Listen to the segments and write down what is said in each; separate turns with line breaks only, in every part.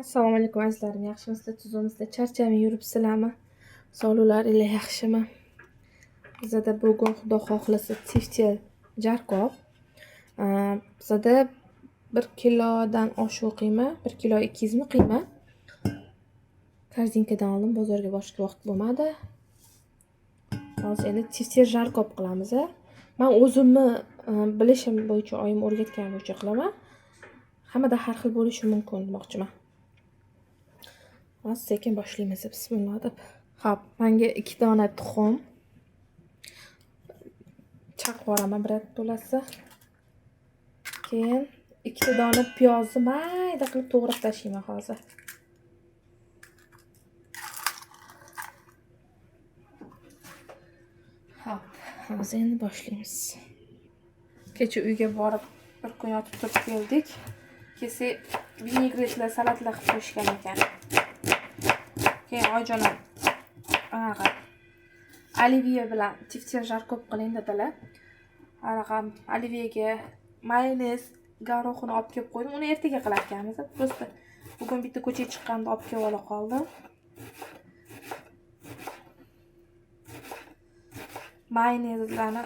Assalomu alaykum azizlarim, yaxshimisizlar, tuzukmisizlar, charchamay yuribsizlarmi? Sog'liqlaringlar yaxshimi? Bizada bugun Xudo xohlasa teftel jarkov. Bizada 1 kilodan oshiq qiyma, 1 kilo 200 mi qiyma. Korzinkadan oldim, bozorga borishga vaqt bo'lmadi. Hozir endi teftel jarkov qilamiz. Men o'zimni bilishim bo'yicha, oyim o'rgatgan bo'yicha qilaman. Hammada har xil bo'lishi mumkin demoqchiman. Hozir sekin boshlaymiz, bismillah deb. Xo'p, menga 2 dona tuxum chaqib yuboraman bir to'lasi. Keyin 2 dona piyozni mayda qilib to'g'rab tashlayman hozir. Xo'p, hozir endi boshlaymiz. Kecha uyga borib bir kun yotib turib keldik. Kelsak vinegretlar, salatlar qilib qo'yishgan ekan. Keyin oyijonim anaqa olivye bilan teftel jarkov qiling dedilar. Anaqa oliviyega mayonez garoxini olib kelib qo'ydim. Uni ertaga qilar ekanmiz. Просто bugun bitta ko'chaga chiqqanda olib kelib ola qoldim. Mayonezlarni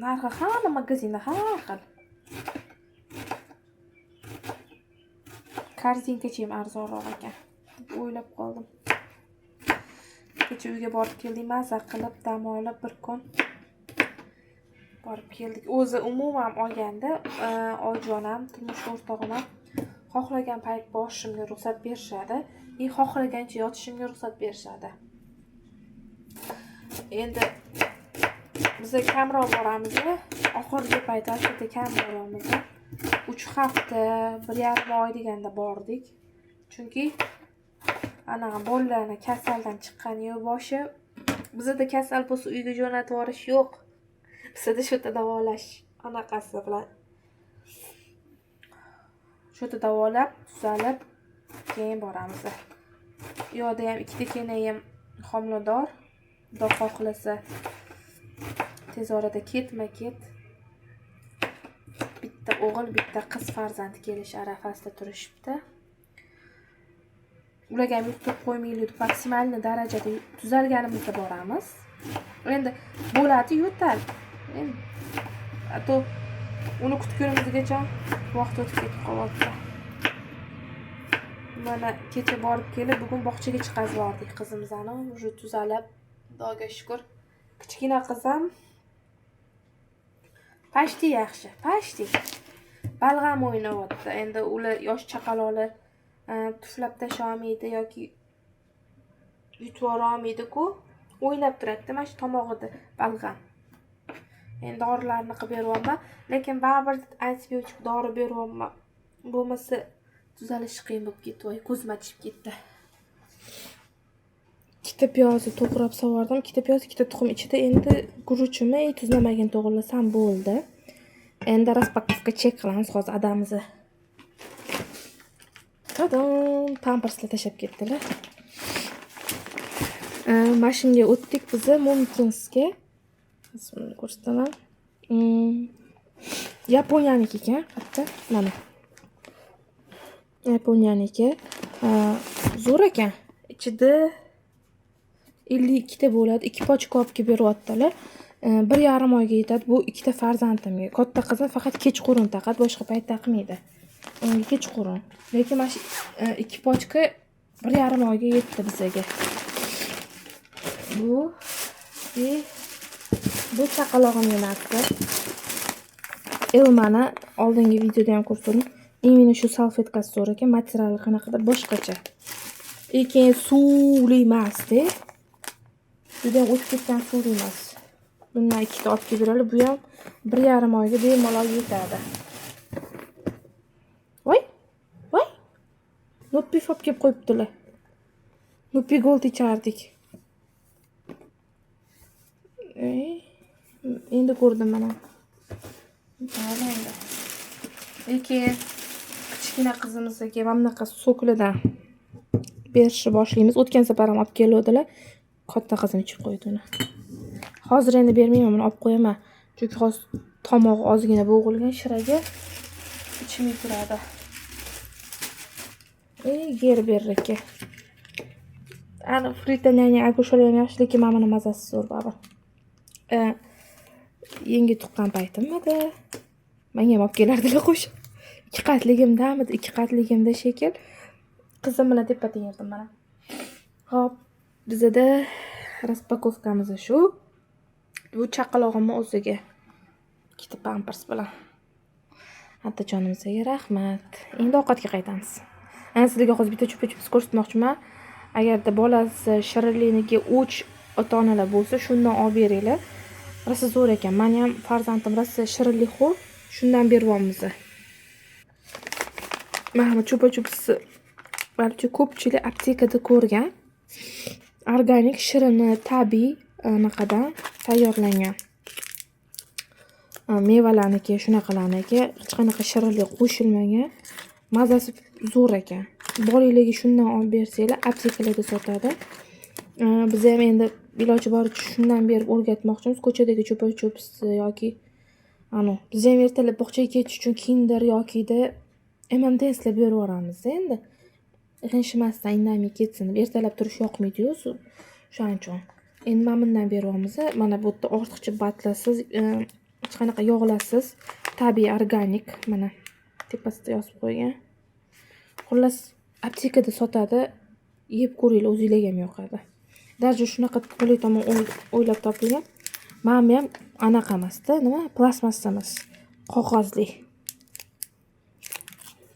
narxi hamma magazinda har xil. Korzinkacha ham arzonroq ekan deb o'ylab qoldim. Kecha uyga borib keldik, maza qilib dam olib bir kun borib keldik. O'zi umuman olganda oyijonam, turmush o'rtog'im ham xohlagan payt borishimga ruxsat berishadi, xohlagancha yotishimga ruxsat berishadi. Endi biz kamroq boramiz, oxirgi payt juda kam boramiz. 3 hafta, 1,5 oy deganda bordik. Chunki anaqa bolalarni kasaldan chiqqani yo'q boshi. Bizda kasal bo'lsa uyga jo'natib yuborish yo'q. Bizda shu yerda davolash anaqasi bilan. Shu yerda davolab, tuzalib keyin boramiz. U yoqda ham ikkita kenayim homilador. Xudo xohlasa tez orada ketma-ket bitta o'g'il, bitta qiz farzand kelish arafasida turishibdi. Ularga ham yuqtirib qo'ymaylik deb maksimal darajada tuzalganimizda boramiz. Endi bo'ladi yo'tal. Endi to uni kutgunimizgacha vaqt o'tib ketib qolyapti. Mana kecha borib kelib, bugun bog'chaga chiqazib yubordik qizimizni. Уже tuzalib, Xudoga shukr. Kichkina qizim pashti yaxshi, pashti. Balg'am o'ynayapti. Endi ular yosh chaqaloqlar tuflab tasha olmaydi yoki yutib olmaydi-ku. O'ynab turadi-da, mana shu tomog'ida balg'am. Endi dorilarni qilib beryapman, lekin baribir antibiotik dori beryapman. Bo'lmasa tuzalishi qiyin bo'lib ketdi, voy ko'zim achishib ketdi. Ikkita piyozni to'g'rab sovordim. Ikkita piyoz, ikkita tuxum ichida. Endi guruchimni tuzlamagan to'g'rilasam bo'ldi. Endi распаковка chek qilamiz hozir adamizni. Tadam, pamperslar tashlab ketdilar. Mashinga o'tdik biz Mumkinsga. Hozir ko'rsataman. Yaponiyaniki ekan, hatto mana. Yaponiyaniki. Zo'r ekan. Ichida 52 ta bo'ladi. 2 pochka olib kelib beryaptilar. 1,5 oyga yetadi. Bu ikkita farzandimga. Katta qizim faqat kechqurun taqadi, boshqa payt taqmaydi. Unga kechqurun. Lekin mana shu 2 pochka 1,5 oyga yetdi bizga. Bu chaqalog'im emasdi. Elmani oldingi videoda ham ko'rsatdim. Именно shu salfetkasi zo'r ekan, materiali qanaqadir boshqacha. Keyin suvli emas-da. Juda ham o'tib ketgan suvli emas. Bundan ikkita olib kelib beradi. Bu ham 1,5 oyga bemalol yetadi. Voy! Voy! Nuppi olib kelib qo'yibdilar. Nuppi Gold ichardik. Endi ko'rdim mana. Mana endi. Keyin kichkina qizimizga mana bunaqa soklardan berishni boshlaymiz. O'tgan safar ham olib keluvdilar. Katta qizim ichib qo'ydi uni. Hozir endi bermayman, buni olib qo'yaman. Chunki hozir tomog'i ozgina bo'g'ilgan, shiraga ichmay turadi. Gerberniki. Ani Frita Nyanya Agushalar ham yaxshi, lekin mana buni mazasi zo'r baribir. Yangi tuqqan paytimmidi? Menga ham olib kelardilar qo'shib. 2 qatligimdamidi? 2 qatligimda shekil. Qizim bilan tepa-teng yerdim mana. Xo'p, bizada raspakovkamiz shu. Bu chaqalog'imni o'ziga. 2 pampers bilan. Otajonimizga rahmat. Endi ovqatga qaytamiz. Ana sizlarga hozir bitta chupa-chups ko'rsatmoqchiman. Agarda bolasi shirinlikniki o'ch ota-onalar bo'lsa, shundan olib beringlar. Rosa zo'r ekan. Meni ham farzandim rosa shirinlikxo'r, shundan beryapmiz. Mana bu chupa-chupsi balki ko'pchilik aptekada ko'rgan. Organik shirini tabiiy anaqadan tayyorlangan. Mevalarniki, shunaqalarniki, hech qanaqa shirinlik qo'shilmagan. Mazasi zo'r ekan. Bolanglarga shundan olib bersanglar, aptekalarda sotadi. Biz ham endi iloji boricha shundan berib o'rgatmoqchimiz. Ko'chadagi chupa-chupsi yoki anu, biz ham ertalab bog'chaga ketish uchun Kinder yokida M&M'slar berib yuboramiz endi. G'inshimasdan indamay ketsin deb ertalab turish yoqmaydi-yu o'zi. Shuning uchun. Endi mana bundan beryapmiz. Mana bu yerda ortiqcha batlasiz, hech qanaqa yog'lasiz, tabiiy organik mana tepasida yozib qo'ygan. Xullas, aptekada sotadi. Yeb ko'ringlar, o'zingizlarga ham yoqadi. Даже shunaqa qulay tomon o'ylab topilgan. Mana bu ham anaqa emas-da, nima? Plastmassa emas. Qog'ozli.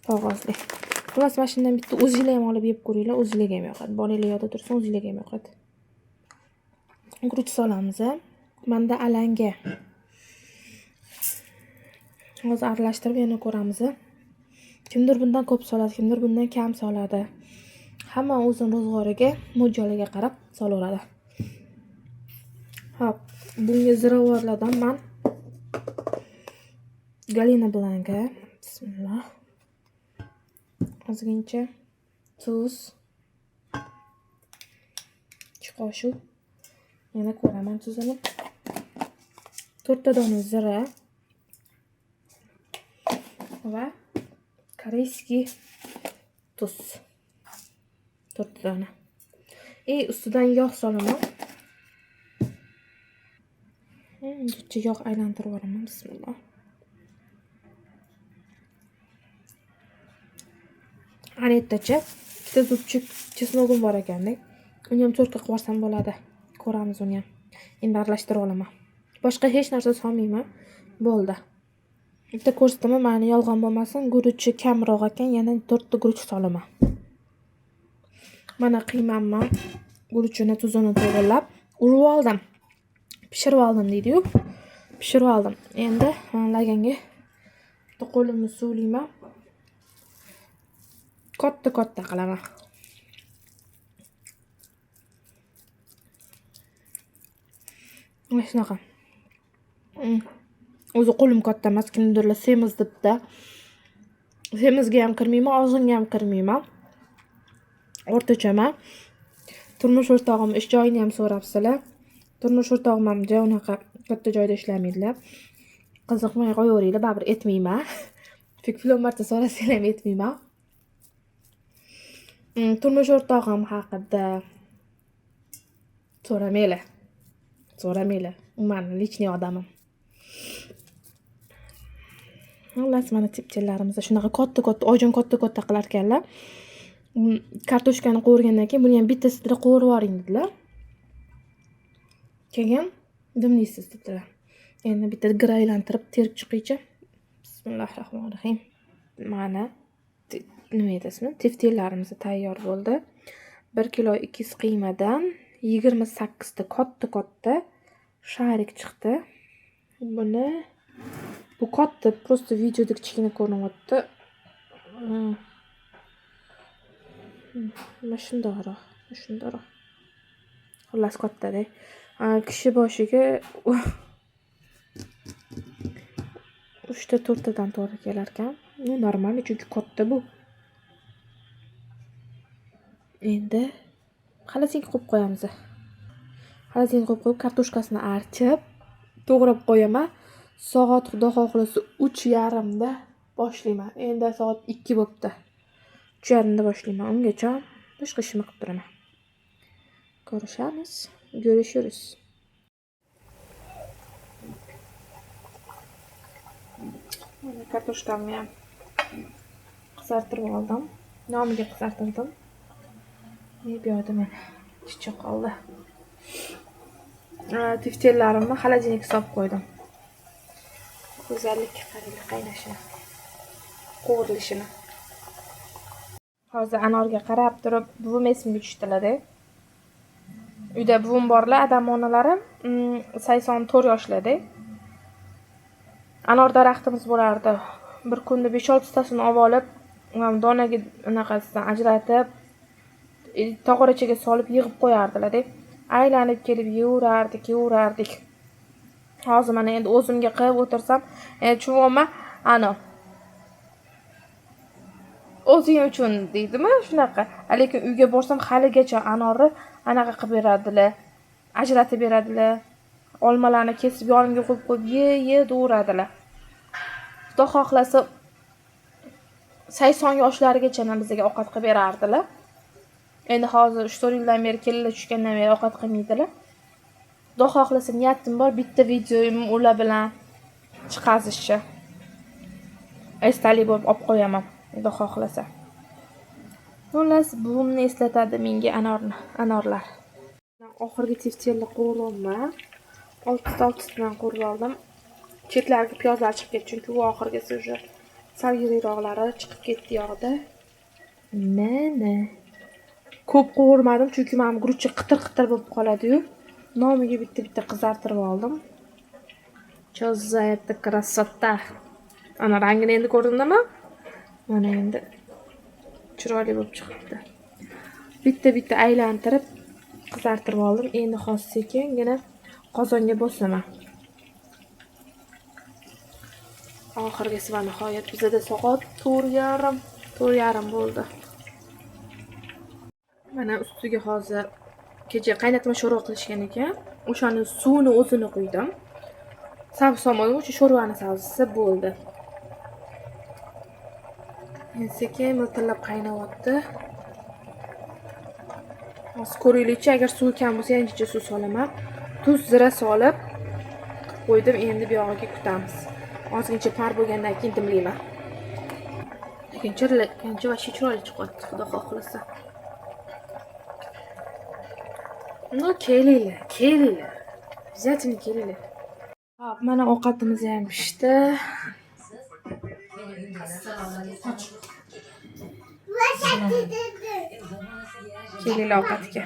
Qog'ozli. Xullas, mana shundan bitta o'zingizlar ham olib yeb ko'ringlar, o'zingizlarga ham yoqadi. Bolanglar yoqda tursin, o'zingizlarga ham yoqadi. Guruch solamiz. Menda alanga. Hozir aralashtirib yana ko'ramiz. Kimdir bundan ko'p soladi, kimdir bundan kam soladi. Hamma o'zini ro'zg'origa, mo'ljaliga qarab solaveradi. Xo'p, bunga ziravorlardan men Galina Blanka, bismillah. Ozgincha tuz, 2 qoshiq. Yana ko'raman tuzini. 4 dona zira va koreyskiy tuz. 4 dona. Ustidan yog' solaman. Uncha yog' aylantirib yuboraman, bismillah. Ana ertacha ikkita zubchik chesnogim bor ekanda. Uni ham 4 ta qilib yuborsam bo'ladi. Ko'ramiz uni ham. Endi aralashtirib olaman. Boshqa hech narsa solmayman. Bo'ldi. Bitta ko'rsataman, mani yolg'on bo'lmasin, guruchi kamroq ekan, yana 4 ta guruch solaman. Mana qiymamni, guruchini, tuzini to'g'rilab urib oldim. Pishirib oldim deydi-yu. Pishirib oldim. Endi mana laganga bitta qo'limni suvlayman. Katta-katta qilaman. Mana shunaqa. O'zi qo'lim katta emas, kimdirlar semiz debdi. Semizga ham kirmayman, ozg'inga ham kirmayman. O'rtachaman. Turmush o'rtog'im ish joyini ham so'rabsizlar. Turmush o'rtog'im ham ja unaqa katta joyda ishlamaydilar. Qiziqmay qo'yaveringlar, baribir etmayman. Fikr marta so'rasanglar ham etmayman. Turmush o'rtog'im haqida so'ramanglar. So'ramanglar. U meni личный odamim. Xullas, mana tepchilarimiz shunaqa katta-katta, ojon katta-katta qilar ekanlar. Kartoshkani qovurgandan keyin buni ham bittasida qovurib yuboring dedilar. Keyin dimlaysiz dedilar. Endi bitta gir aylantirib terib chiqaychi. Bismillahirrohmanirrohim. Mana nima edi ismi? Teftellarimiz tayyor bo'ldi. 1 kilo 200 qiymadan 28 ta katta-katta sharik chiqdi. Buni bu katta, просто videoda kichkina ko'rinyapti. Mana shundoqroq, shundoqroq. Xullas kattada. Kishi boshiga 3 ta 4 tadan to'g'ri kelar ekan. Ну, normal, chunki katta bu. Endi xalazinka qo'yib qo'yamiz. Xalazinka qo'yib qo'yib, kartoshkasini archib, to'g'rab qo'yaman. Soat xudo xohlasa 3:30 da boshlayman. Endi soat 2 bo'pti. 3:30da boshlayman. Ungacha boshqa ishimni qilib turaman. Ko'rishamiz. Görüşürüz. Mana kartoshkamni ham qizartirib oldim. Nomiga qizartirdim. Bu yoqda mana chicha qoldi. Tiftellarimni xolodilnikka solib qo'ydim. Go'zallik qaranglar qaynashini, qovurilishini. Hozir anorga qarab turib, buvim esimga tushdilar-da. Uyda buvim borlar, adam onalari 84 yoshlarda. Anor daraxtimiz bo'lardi. Bir kunda 5-6 tasini olib, donaga anaqasidan ajratib, tog'orachaga solib yig'ib qo'yardilar-da. Aylanib kelib yeverardik. Hozir mana endi o'zimga qilib o'tirsam, tushunmayman, ana o'zing uchun deydimi shunaqa. Lekin uyga borsam haligacha anorni anaqa qilib beradilar, ajratib beradilar. Olmalarni kesib yonimga qo'yib qo'yib ye ye deyaveradilar. Xudo xohlasa 80 yoshlarigacha bizga ovqat qilib berardilar. Endi hozir 3-4 yildan beri kelinlar tushgandan beri ovqat qilmaydilar. Xudo xohlasa niyatim bor, bitta videoyim ular bilan chiqazishni. Esdalik bo'lib olib qo'yaman, Xudo xohlasa. Xullas, buvimni eslatadi menga anorlar. Oxirgi teftelni qo'riryapman. 6-6tadan qo'rib oldim. Chetlariga piyozlar chiqib ketdi, chunki u oxirgisi уже sal yiriroqlari chiqib ketdi yog'da. Mana ko'p qovurmadim, chunki mana guruchcha qitir-qitir bo'lib qoladi-yu. Nomiga bitta-bitta qizartirib oldim. Что за это красота? Ana rangini endi ko'rdingmi? Mana endi chiroyli bo'lib chiqibdi. Bitta-bitta aylantirib qizartirib oldim. Endi hozir sekingina qozonga bosaman. Oxirgisi va nihoyat bizada soat 4:30 bo'ldi. Mana ustiga hozir kecha qaynatma sho'rva qilishgan ekan. O'shani suvini o'zini quydim. Sabzi solmadim, o'sha sho'rvani sabzisi bo'ldi. Endi sekin miltillab qaynayapti. Hozir ko'raylikchi, agar suvi kam bo'lsa yangicha suv solaman. Tuz, zira solib qo'ydim. Endi bu yog'iga kutamiz. Ozgincha par bo'lgandan keyin dimlayman. Lekin chiroyli, вообще chiroyli chiqyapti, Xudo xohlasa. Ну, kelinglar, kelinglar. Обязательно kelinglar. Hop, mana ovqatimiz ham pishdi. Kelinglar ovqatga.